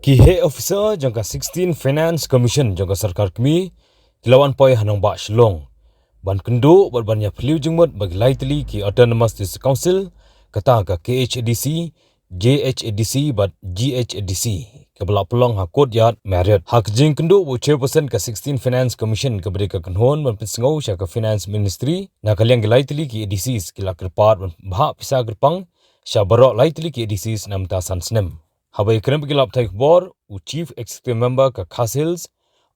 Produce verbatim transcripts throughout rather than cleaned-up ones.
Ki heh officer jong ka sixteen Finance Commission jong ka sorkar kmie ki la wan poi ha nongbah Shillong ban kynduh bad ban ïa phylliew jingmut ba ki lai tylli ki Autonomous District Council, kata ka K H A D C, J H A D C bad G H A D C, kaba la pynlong ha Courtyard Marriott. Ha ka jingkynduh ba u chairperson ka sixteen Finance Commission kaba dei ka kynhun ban pynsngew sha ka Finance Ministry, na ka liang ki lai tylli ki A D Cs ki la kyrpad ban bhah pisa kyrpang sha baroh lai tylli ki A D Cs na bynta san snem. Haba ïakren bad ki lad pathai khubor, u Chief Executive Member ka Khasi Hills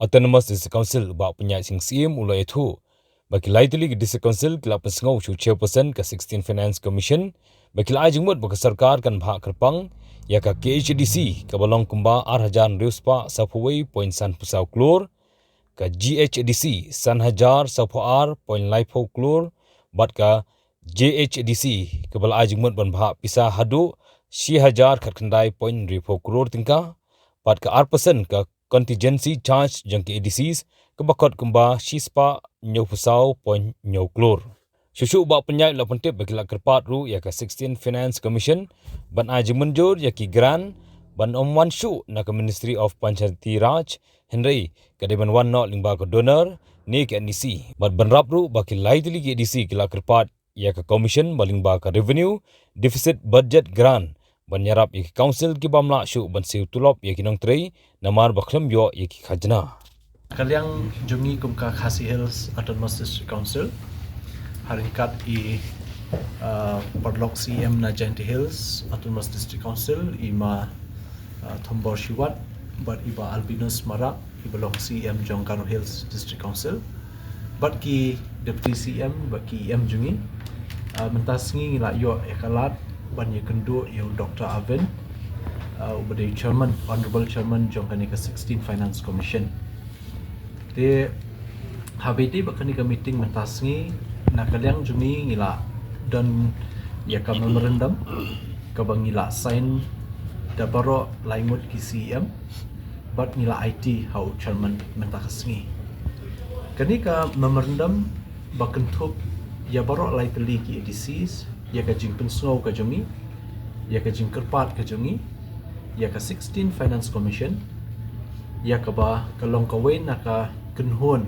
Autonomous District Council, u Bah Pynïaid Sing Syiem, u la ïathuh ba ki lai tylli ki District Council ki la pynsngew sha u chairperson ka sixteen Finance Commission ba ki la ai jingmut ba ka sorkar kan bhah kyrpang ïa ka K H A D C kaba long kumba ar hajar hynriew spah sawphew wei point san phew saw klur, ka G H A D C san hajar sawphew ar point laiphew klur, bad ka J H A D C kaba la ai jingmut ban bhah pisa haduh shi hajar khatkhyndai point hynriewphew klur tyngka, bad ka ar percent ka contingency charge jong ki A D Cs kaba khot kumba shi spah hynñiewphew saw point hynñiew klur. Shuh shuh u Bah Pynïaid u la pyntip ba ki la kyrpad ruh ïa ka sixteen Finance Commission ban ai jingmynjur ïa ki grant ban ym wan shuh na ka Ministry of Panchayati Raj, hynrei ka dei ban wan noh lyngba ka donor ne ka N D C. Bad bynrap ruh ba ki lai tylli ki A D C ki la kyrpad ïa ka Commission ba lyngba ka Revenue Deficit Budget Grant ban ïarap ïa ki Council ki bym lah shuh ban siew tulop ïa ki nongtrei namar ba khlem ïoh ïa ki khajna. Ka liang jong ngi kum ka Khasi Hills Autonomous District Council, ha ryngkat i, uh, paralok C E M na Jaintia Hills Autonomous District Council, i ma, uh, Thombor Shiwat, bad i Bah Albinus Marak, iba long C E M jong Garo Hills District Council, bad ki Deputy C E M, bad ki E M jong ngi. Uh, mynta sngi ngi la ïoh ïa ka lad ban ïakynduh ïa u Doctor Arvind, uh, uba dei Chairman, Honorable Chairman jong kane ka sixteen Finance Commission. Te haba ïadei bad kane ka meeting mynta sngi, na ka liang jong ngi ngi la don ïa ka memorandum kaba ngi la sign da baroh lai ngut ki C E M, bad ngi la aiti ha u Chairman mynta ka sngi. Kane ka memorandum ba kynthup ïa baroh lai tylli ki A D Cs, ïa ka jingpynsngew ka jong ngi, ïa ka jingkyrpad ka jong ngi ïa ka sixteen Finance Commission, ïa kaba ka long kawei na ka kynhun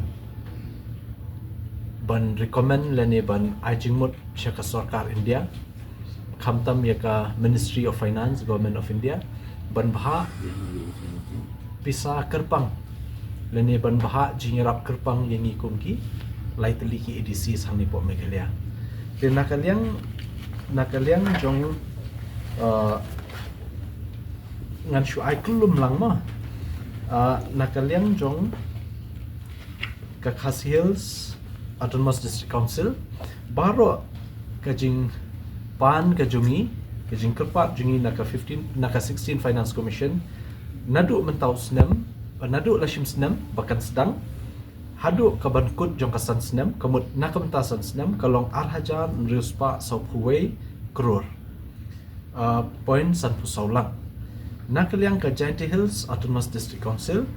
ban recommend lane ban ai jingmut sha ka sorkar India, khamtam ïa ka Ministry of Finance, Government of India, ban bhah pisa kyrpang lane ban bhah jingïarap kyrpang ïa ngi kum ki lai tylli ki A D Cs hangne hapoh Meghalaya. Te na ka liang, na ka liang jong, uh, ngan shu ai kyllum lang ma. Uh, na ka liang jong ka Khasi Hills Autonomous District Council, baroh ka jingpan ka jong ngi, ka jingkyrpad jong ngi na ka fifteen, na ka sixteen Finance Commission, naduh mynta u snem, naduh lashim snem ba kan sdang, haduh kaban kut jong ka san snem, ka mut na ka bynta san snem, ka long ar hajar hynriew spah sawphew wei klur, uh, point sanphew saw lak. Na ka liang ka Jaintia Hills Autonomous District Council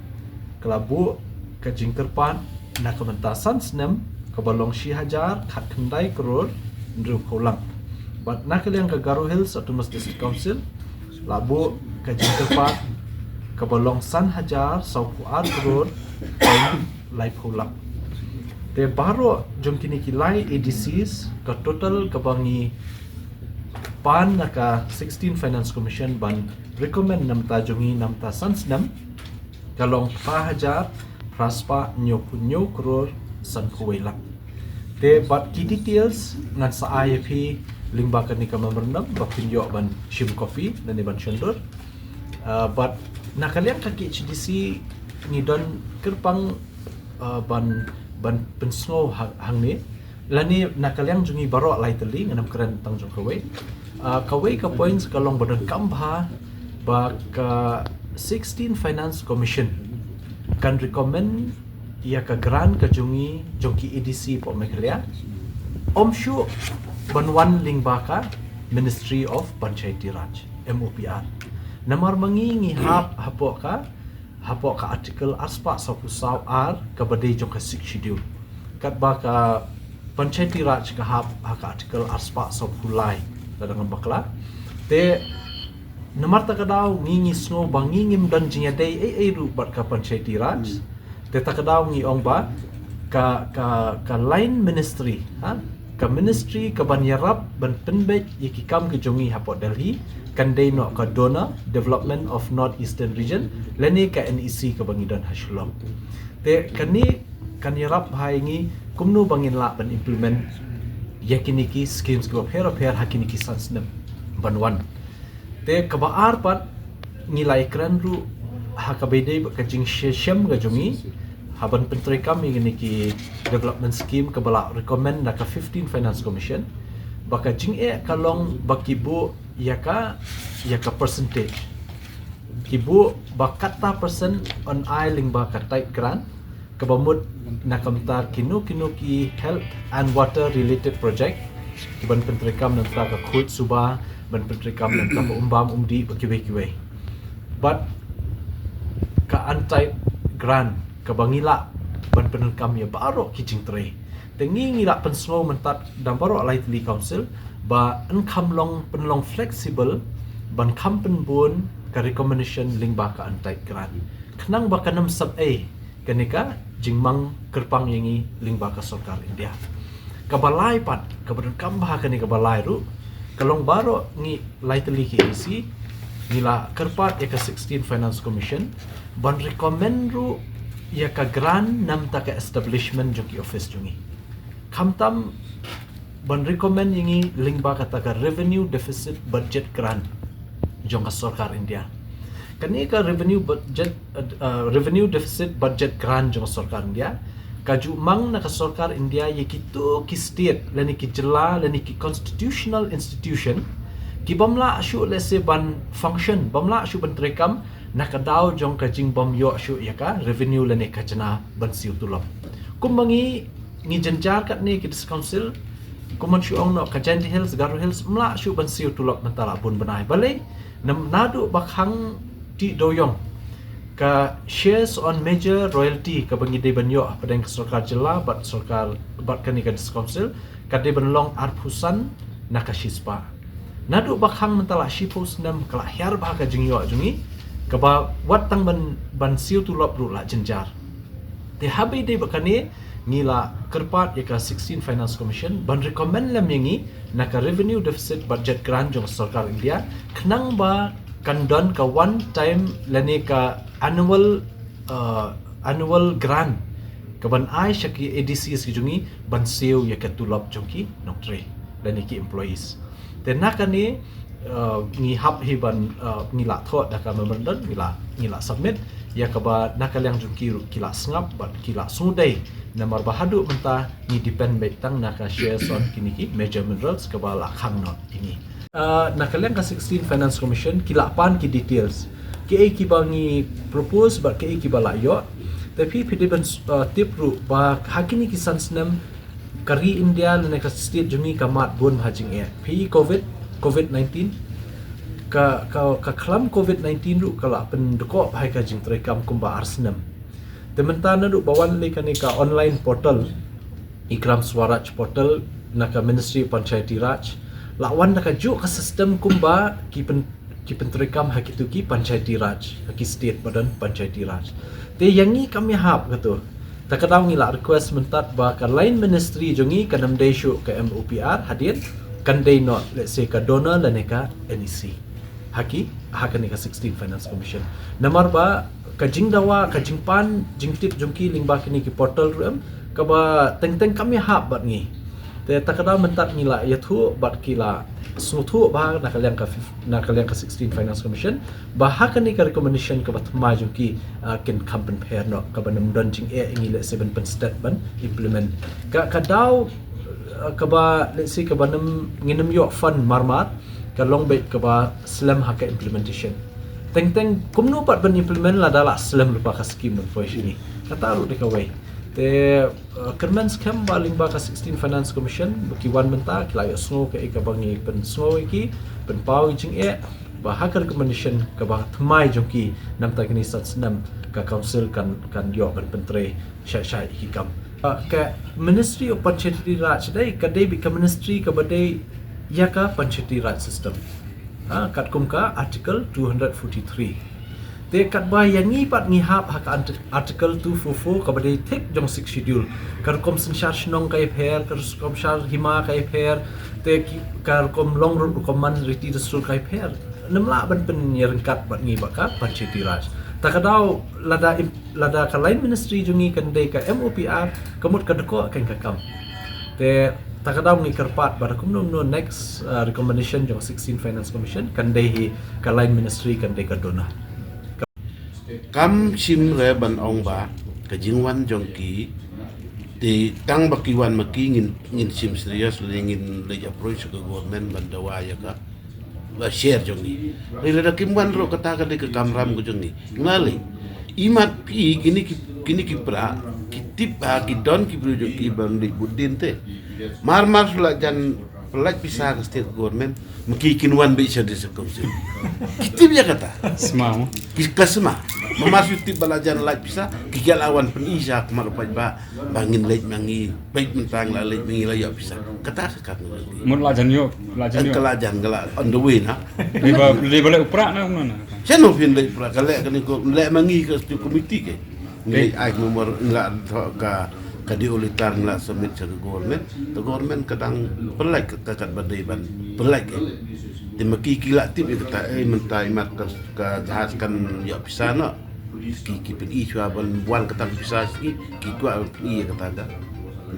ka la buh ka jingkyrpad na ka bynta san snem kaba long shi hajar khatkhyndai klur hynriewphew lak. Bad na ka liang ka Garo Hills Autonomous District Council la buh ka jingkyrpad kaba long san hajar sawphew ar klur point laiphew lak. Te baroh jong kine ki lai A D Cs, ka total kaba ngi pan na ka sixteen Finance Commission ban recommend na bynta jong ngi na bynta san snem, ka long phra hajar phra spah hynñiewphew hynñiew klur sanphew wei lak. Te bad ki details ngan sa ai ïa phi lyngba kane ka memorandum ba phin ïoh ban shim copy lane ban shon dur. Uh, bad na ka liang ka K H A D C ngi don kyrpang, uh, ban, ban pynsngew ha-, hangne. Lane na ka liang jong ngi baroh lai tylli, ngan ym kren tang jong kawei. Uh, kawei ka points ka long ba donkam bha ba ka sixteen Finance Commission kan recommend ïa ka grant ka jong ngi jong ki A D C hapoh Meghalaya, ym shuh ban wan lyngba ka Ministry of Panchayati Raj, M O P R. Namar ma ngi ngi hap hapoh ka, hapoh ka Article ar spah sawphew saw ar kaba dei jong ka Sixth Schedule. Katba ka Panchayati Raj ka hap ha ka Article ar spah sawphew lai, lada ngam bakla. Te Namar ta ka daw ngi ngi sngew ba ngi ngim don jingïadei ei ei ruh bad ka Panchayati Raj. Te ta ka daw ngi ong ba ka ka ka line ministry, ha, ka ministry ka ban ïarap ban pynbeit ïa ki kam ki jong ngi hapoh Delhi kan dei noh ka DoNER, Development of North Eastern Region, lane ka NEC ka ba ngi don ha Shillong. Te kane kan ïarap bha ïa ngi kumno ba ngin lah ban implement ïa kine ki schemes ki bapher bapher ha kine ki san snem ban wan. Te kaba ar pat, ngi la ïakren ruh ha kaba ïadei bad ka jingshem ka jong ngi ha ban pyntreikam ïa kine ki development scheme kaba la recommend da ka fifteen Finance Commission, ba ka jingeh ka long ba ki buh ïa ka ïa ka percentage, ki buh ba kata percent yn ai lyngba ka tied grant, kaba mut na ka bynta kino kino ki health and water related project, ki ban pyntreikam na ka bynta ka khuid suba, ban pyntreikam na ka bynta ka umbam umdih bad kiwei kiwei. Bad ka untied grant kaba ngi lah ban pyntreikam ïa baroh ki jingtrei. Te ngi ngi lah pynsngew mynta da baroh lai tylli council ba yn kham long, pynlong flexible ban kham pynbun ka recommendation lyngba ka untied grant, khnang ba kan ym sap ei kane ka jingmang kyrpang ïa ngi lyngba ka sorkar India. Kaba lai pat, kaba donkam bha kane kaba lai ruh, ka long baroh ngi lai tylli ki ADC ngi la kyrpad ïa ka sixteen Finance Commission ban recommend ruh ïa ka grant na ka bynta ka establishment jong ki office jong ngi. Khamtam ban recommend ïa ngi lyngba kata ka revenue deficit budget grant jong ka sorkar India. Kane ka revenue budget, uh, revenue deficit budget grant jong ka sorkar India ka ju mang na ka sorkar India ïa kito ki state lane ki jylla lane ki constitutional institution ki bym lah shuh lehse ban function, bym lah shuh ban treikam na ka daw jong ka jingbym ïoh shuh ïa ka revenue lane ka khajna ban siew tulop. Kumba ngi ngi jynjar katne ki district council, kumba shu ong noh ka Jaintia Hills, Garo Hills, ym lah shuh ban siew tulop mynta la bun bnai. Balei? Naduh ba khang tih dewïong ka shares on major royalty kaba ngi dei ban ïoh hapdeng ka sorkar jylla bad sorkar bad kane ka district council ka dei ban long arphew san na ka shispah. Naduh ba khang mynta la shiphew snem ka la hiar bha ka jingïoh jong ngi, kaba wat tang ban ban siew tulop ruh la jynjar. Te haba ïadei bad kane ngi la kyrpad ïa ka sixteen Finance Commission ban recommend lem ïa ngi na ka revenue deficit budget grant jong sorkar India, khnang ba kan don ka one time lane ka annual, uh, annual grant ka ban ai sha ki ADCs ki jong ngi ban siew ïa ka tulop jong ki nongtrei lane ki employees. Te na kane, uh, ngi hap hi ban, uh, ngi la thoh da ka memorandum, ngi la ngi la submit ïa kaba na ka liang jong ki ruh ki la sngap bad ki la sngewdei, namar ba haduh mynta ngi depend beit tang na ka shares on kine ki major minerals kaba la khang noh ïa ngi. Uh, na ka liang ka sixteen Finance Commission ki la pan ki details, kiei kiba ngi propose bad kiei kiba la ïoh. Te phi phi dei ban, uh, tip ruh ba ha kine ki san snem ka ri India lane ka state jong ngi ka mad bun ha jingeh. Phi covid, covid nineteen, ka ka ka khlam covid nineteen ruh ka la pyndkoh bha ïa ka jingtreikam kumba ar snem. Te mynta naduh ba wan leh kane ka online portal, i Gram Swaraj portal na ka Ministry of Panchayati Raj, la wan da kajuh ka system kumba ki pyn ki pyntreikam ha kito ki Panchayati Raj, ha ki state ba don Panchayati Raj. Te ïa ngi kam ïahap kato. Ta ka daw ngi la request mynta ba ka line ministry jong ngi kan ym dei shuh ka MOPR hadien, kan dei noh, let's say, ka DoNER lane ka NEC. Ha ki, ha kane ka sixteen Finance Commission. Namar ba ka jingdawa, ka jingpan jingtip jong ki lyngba kine ki portal ruh em, kaba teng teng kam ïahap bad ngi. Te ta ka daw mynta ngi la ïathuh bad ki la sngewthuh bha na ka liang ka fif-, na ka liang ka sixteen Finance Commission ba ha kane ka recommendation kaba thymmai jong ki, ah, kin kham pynpher noh, kaba nym don jingeh ïa ngi, let's say, ban pynsted ban implement. Ka ka daw, ah, kaba, let's say, kaba nym, ngin nym ïoh fund marmar ka long beit kaba slem ha ka implementation. Teng teng kumno pat ban implement lada la slem lypa ka scheme ban poi sha ngi. Kata ruh dei kawei. Te, uh, kyrmen skhem ba lyngba ka sixteen Finance Commission ba ki wan mynta ki la ïohsngew kaei kaba ngi pynsngew ïa ki, pynpaw ïa ki jingeh, ba ha ka recommendation kaba thymmai jong ki na bynta kine san snem ka council kan, kan ïoh ban pyntrei shai shai ïa ki kam. Uh, ka Ministry of Panchayati Raj dei, ka dei beit ka ministry kaba dei ïa ka Panchayati Raj system. Ah, katkum ka Article two hundred forty-three. Te katba ïa ngi pat ngi hap ha ka ant-, Article two four four kaba dei thik jong Sixth Schedule. Ka rukom synshar shnong ka ïapher, ka rukom synshar hima ka ïapher, te ki, ka rukom long ruh rukom man riti dustur ka ïapher. Ym lah ban pynïaryngkat bad ngi bad ka Panchayati Raj. Ta ka daw lada im-, lada ka line ministry jong ngi kan dei ka M O P R, ka mut ka dkoh kan ka kam. Te ta ka daw ngi kyrpad ba da kumno kumno next, uh, recommendation jong sixteen Finance Commission kan dei hi ka line ministry kan dei ka DoNER. Kam shym re ban ong ba ka jingwan jong ki, te tang ba ki wan ma ki ngin, ngin shim serious lane ngin leit approach ka government ban dawa ïa ka ba share jong ngi. Hynrei lada kim wan ruh kata ka dei ka kamram ka jong ngi. Nga leh. Imat phi kine ki, kine ki pra, ki tip ba ki don ki briew jong ki ban leit bud dien te. Mar mar shu la jan pyllait pisa ka state government, ma ki kin wan beit sha district council. Ki tip ïa kata. Sma mo. Ki ka sma. Mar mar shu tip ba la jan lait pisa, ki ïa la wan pyni sha khmat u paidbah ba ngin leit ma ngi, peit mynta ngi la leit ma ngi la ïoh pisa. Kata ka kam ngi. Mut la jan ïoh, la jan ïoh. Ka la jan ka la on the way na. Lei ba, lei ba leh u pra na kumno na. Shen u phin leit pra ka leh kane ko leh ma ngi ka stu committee ke. Ngi leit ai memor ngi la thoh ka, ka D O letter ngi la submit sha ka government. Ka government ka dang pyllait ka, ka kat ba dei ban pyllait ke. Te ma ki ki la tip ïa kata, eh, mynta imat ka, ka jahaj kan ïoh pisa noh. Ki, ki pyni shuwa ban wan kata ka pisa shi, ki kwah ban pyni ïa kata ka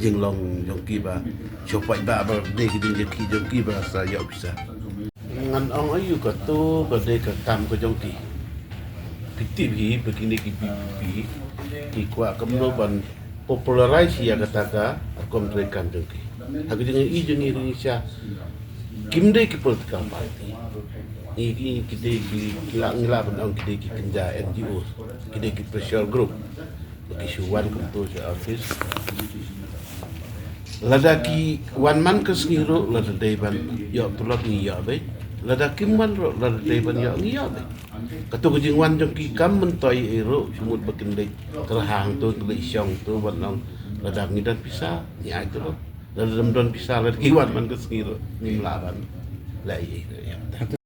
jinglong jong ki ba shu paidbah ba dei ki jingïakhih jong ki ba sa ïoh pisa. Ngan ong aïu kato ka dei ka kam ka jong ki. Ki tip hi ba kine ki V P P ki kwah kumno ban popularize ïa kata ka rukom treikam jong ki. Ha ka jingïohi jong ngi ruh ngi sha, kim dei ki political party. Ngi, ngi, ki dei ki, ki la, ngi la ban ong ki dei ki kynja N G O, ki dei ki pressure group. Ba ki shu wan kumto sha office. Lada ki wan man ka sngi ruh, lada dei ban ïoh tulop ngi ïoh beit. Lada kim wan ruh, lada dei ban ïoh ngi ïoh beit. Kato ka jingwan jong ki kam myntoi ei ruh, shu mut ba kin leit kyrhang to, kin leit shong to, ban ong lada ngi don pisa ngi ai tulop. Lada ym don pisa, lada ki wan man ka sngi ruh, ngim lah ban leh ei ei ruh.